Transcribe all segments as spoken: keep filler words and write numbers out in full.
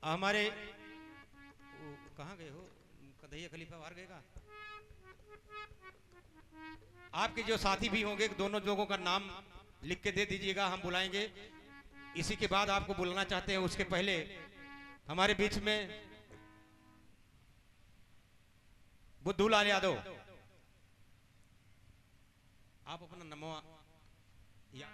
हमारे, वो कहाँ गए हो? कन्हैया खलीफा बाहर गए का? आपके जो साथी भी होंगे, दोनों लोगों का नाम लिख के दे दीजिएगा, हम बुलाएंगे। इसी के बाद आपको बुलाना चाहते हैं, उसके पहले हमारे बीच में बुद्धूलाल यादव, आप अपना नमवा या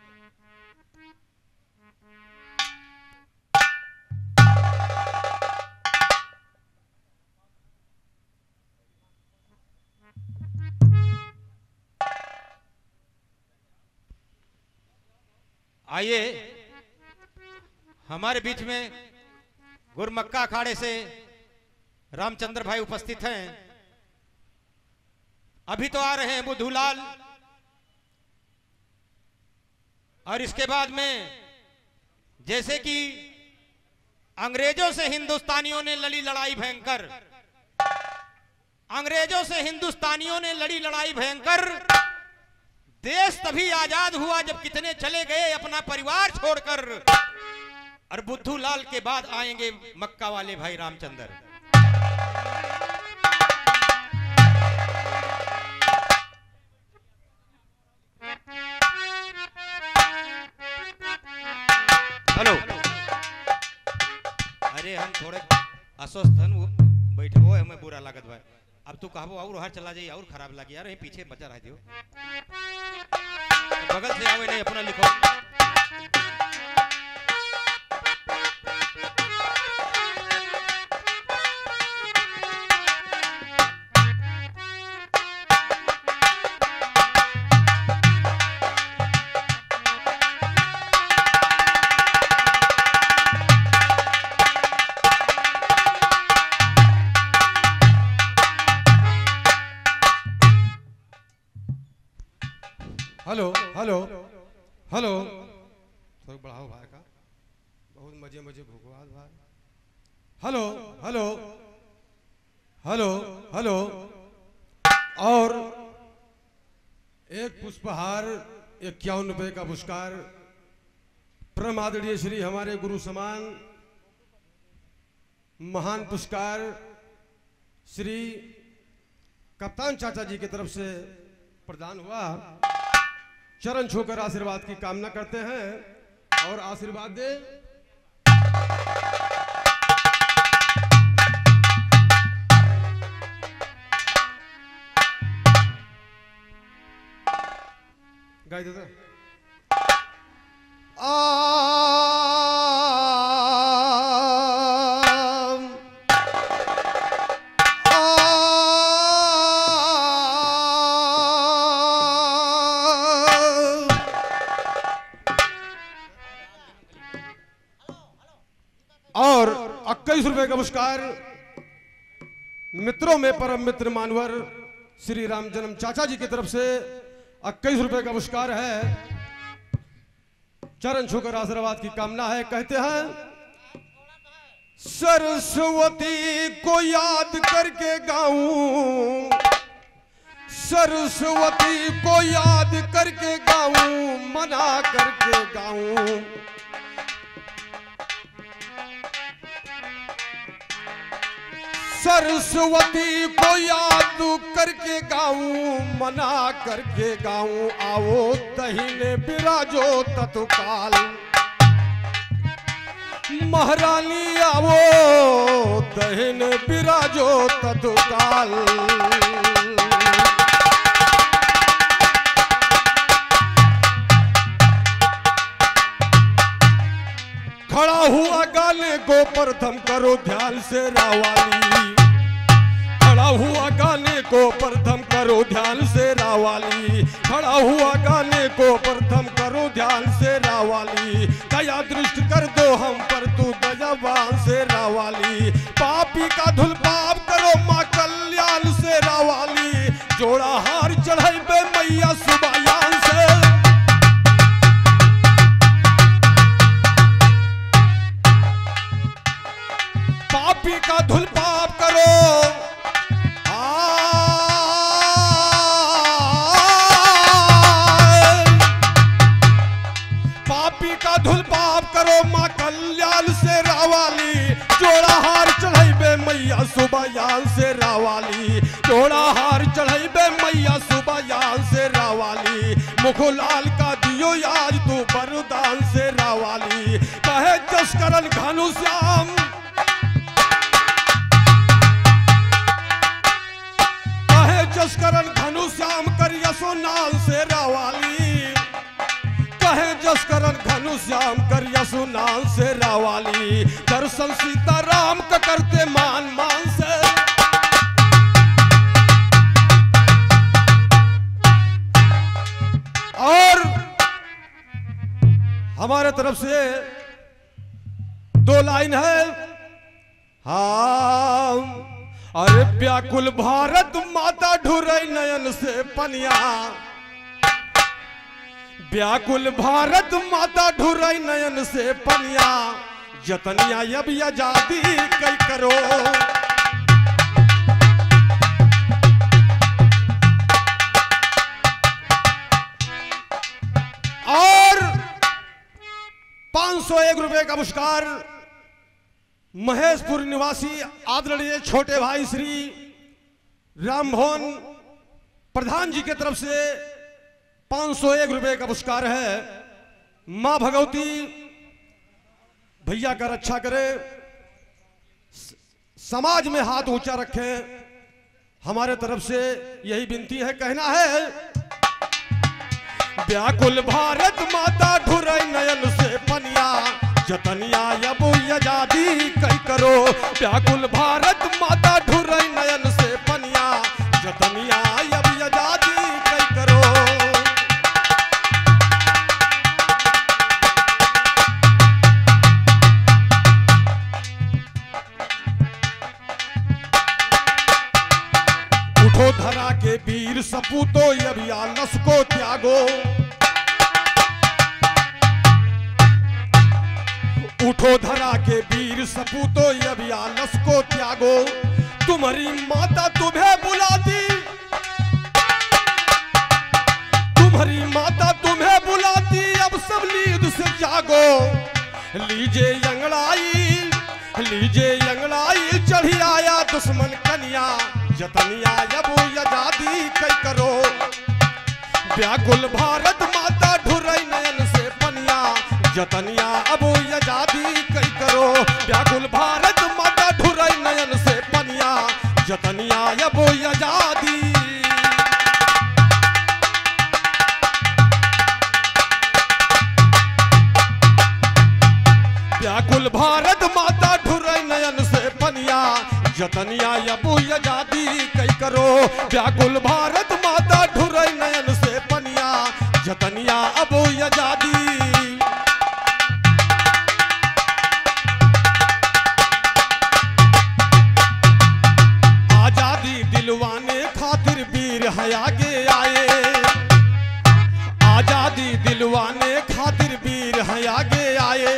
आइए, हमारे बीच में गुरमक्का अखाड़े से रामचंद्र भाई उपस्थित हैं। अभी तो आ रहे हैं बुद्धूलाल, और इसके बाद में जैसे कि अंग्रेजों से हिंदुस्तानियों ने लड़ी लड़ाई भयंकर, अंग्रेजों से हिंदुस्तानियों ने लड़ी लड़ाई भयंकर। देश तभी आजाद हुआ जब कितने चले गए अपना परिवार छोड़कर। और बुद्धूलाल के बाद आएंगे मक्का वाले भाई रामचंद्र। हेलो। अरे, हम थोड़े अस्वस्थ हन, वो बैठबो, हमें बुरा लागत बा। अब तू कहबो और हर चला जाई, और खराब लागी यार, यहीं पीछे बचा रह दियो। बगल से आवे नहीं, अपना लिखो। हेलो, हेलो, हेलो। थोड़ा बढ़ाओ भाई का, बहुत मजे मजे भुकवाल भाई। हेलो, हेलो, हेलो, हेलो। और एक पुष्पहार, इक्यावन रुपए का पुरस्कार, परम आदरणीय श्री हमारे गुरु समान महान पुरस्कार श्री कप्तान चाचा जी की तरफ से प्रदान हुआ। चरण छूकर आशीर्वाद की कामना करते हैं और आशीर्वाद दे। गाई दे दे। आम, आम। और इक्कीस रुपए का पुरस्कार मित्रों में परम मित्र मानवर श्री राम जन्म चाचा जी की तरफ से इक्कीस रुपए का पुरस्कार है। चरण छूकर आशीर्वाद की कामना है। कहते हैं, सरस्वती को याद करके गाऊं, सरस्वती को याद करके गाऊं, मना करके गाऊं। सरस्वती को याद करके गाऊं, मना करके गाऊं, आवो दहिने बिराजो तत्काल। महारानी आवो, दहिन बिराजो तत्काल। खड़ा हुआ गाने को प्रथम करो ध्यान से रावाली। खड़ा हुआ गाने को प्रथम करो ध्यान से रावाली। खड़ा हुआ गाने को प्रथम करो ध्यान से रावाली। दया दृष्ट कर दो हम पर तू दयावान से रावाली। पापी का धुल पाप करो माँ कल्याण से रावाली। जोड़ा हार चढ़ाई बे मैया सुबायान से। पापी का धुल पाप करो। आ, पापी का धुल पाप करो माँ कल्याण से रावाली। जोड़ा तू बयान शेरा वाली, जोड़ा हार चढ़इबे मैया सुबयान शेरा वाली, मुखलाल का दियो आज तू वरदान शेरा वाली। कहे जस करन घनश्याम, कहे जस करन घनश्याम करियसो नाम शेरा वाली। कहे जस करन घनश्याम करियसु नाम शेरा वाली, दर्शन सीताराम का करते मान मान से। और हमारे तरफ से दो लाइन है। हाँ, अरे व्याकुल भारत माता ढुरई नयन से पनिया, व्याकुल भारत माता ढुरई नयन से पनिया, जतनिया अब आजादी कई करो। और पाँच सौ एक रुपए का पुरस्कार महेशपुर निवासी आदरणीय छोटे भाई श्री रामभवन प्रधान जी के तरफ से पाँच सौ एक रुपए का पुरस्कार है। माँ भगवती भैया का रक्षा करे, स-, समाज में हाथ ऊंचा रखें। हमारे तरफ से यही विनती है, कहना है। व्याकुल भारत माता ढुरई नयन से पनिया, जतनिया अब आजादी कई करो। व्याकुल भारत माता ढुरई नयन से पनिया, जतनिया अब आजादी कई करो। उठो धरा के वीर सपूतो, अब आलस को त्यागो। उठो धरा के वीर सपूतो, अब आलस को त्यागो। तुम्हारी माता तुम्हें बुलाती, तुम्हारी माता तुम्हें बुलाती, अब सब नींद से जागो। लीजे अंगड़ाई, लीजे अंगड़ाई, चढ़ी आया दुश्मन कनिया, जतनिया अब आजादी कई करो। व्याकुल भारत माता ढुरई नयन से पनिया, जतनिया अब आजादी कई करो। व्याकुल भारत माता ढुरई नयन से पनिया, जतनिया अब आजादी। व्याकुल भारत माता ढुरई नयन से पनिया, जतनिया अब आजादी कई करो। व्याकुल भारत माता ढुरई नयन से पनिया, जतनिया अब आजादी। आजादी दिलवाने खातिर वीर है आगे आए। आजादी दिलवाने खातिर वीर है आगे आए।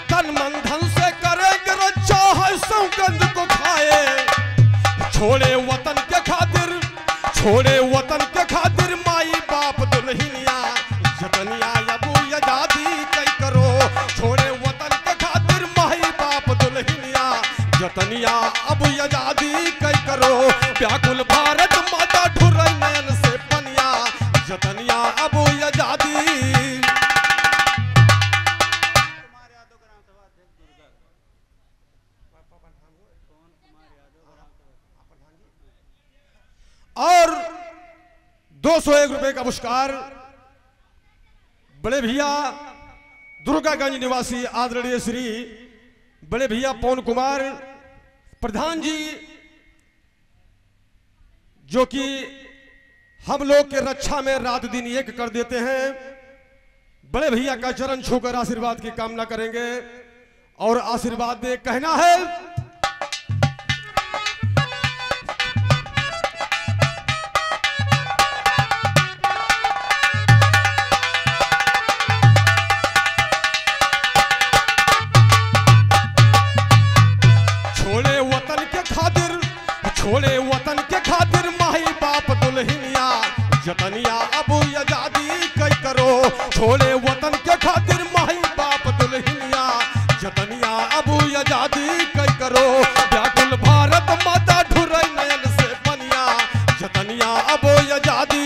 तन मन धन से करेंगे रक्षा, है सौगंध को खाए। छोड़े वतन के खातिर, छोड़े वतन के खातिर माई बाप दुल्हनिया, जतनिया अब आजादी कई करो। छोड़े वतन के खातिर माई बाप दुल्हनिया, जतनिया अब आजादी कई करो। व्याकुल भारत माता ढुरई नयन से पनिया, जतनिया अब आजादी। और दो सौ एक रुपए का पुरस्कार बड़े भैया दुर्गागंज निवासी आदरणीय श्री बड़े भैया पवन कुमार प्रधान जी, जो कि हम लोग के रक्षा में रात दिन एक कर देते हैं। बड़े भैया का चरण छूकर आशीर्वाद की कामना करेंगे और आशीर्वाद दे कहना है। छोड़े वतन के खातिर, छोड़े वतन के खातिर माई बाप दुल्हनिया, जतनिया अब आजादी कई करो। छोड़े वतन के खातिर माई बाप दुल्हनिया, जतनिया अब आजादी कई करो, व्याकुल भारत माता ढुरई नयन से पनिया, जतनिया अब आजादी।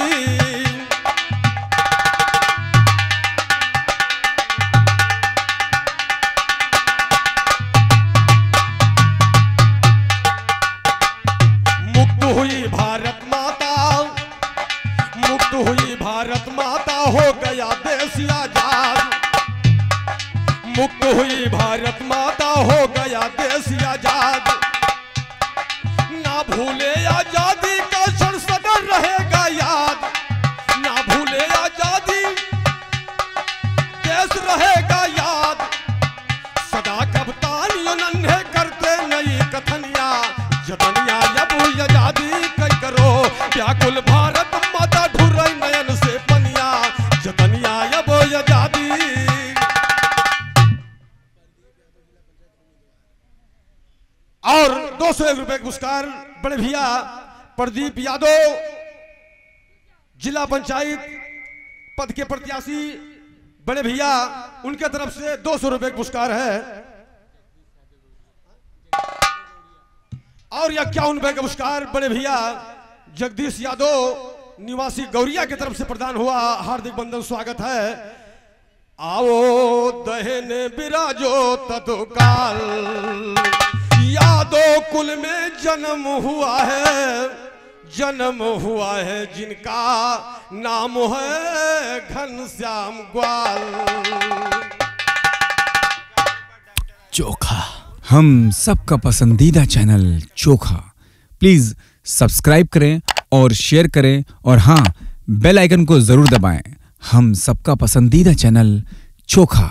मुक्त हुई भारत माता, मुक्त हुई भारत माता, हो गया देश आजाद। मुक्त हुई भारत माता, हो गया देश आजाद। ना भूले आजादी का क्षण सदा रहेगा याद। ना भूले आजादी, देश रहेगा याद। सदा कप्तानियों नन्हे करते नई कथनिया। जतनिया अब आजादी कई करो, व्याकुल भारत माता ढुरई नयन से पनिया। जतनिया अब आजादी। और दो सौ एक रुपए का पुरस्कार बड़े भैया प्रदीप यादव, जिला पंचायत पद के प्रत्याशी, बड़े भैया, उनके तरफ से दो सौ रुपए का पुरस्कार है। और यह इक्यावन रुपए का पुरस्कार बड़े भैया जगदीश यादव निवासी गौरिया की तरफ से प्रदान हुआ। हार्दिक वंदन, स्वागत है। आओ दहिने विराजो तत्काल, यादव कुल में जन्म हुआ है, जन्म हुआ है जिनका, नाम है घनश्याम ग्वाल। चोखा, हम सबका पसंदीदा चैनल चोखा। प्लीज सब्सक्राइब करें और शेयर करें, और हाँ, बेल आइकन को जरूर दबाएं। हम सबका पसंदीदा चैनल चोखा।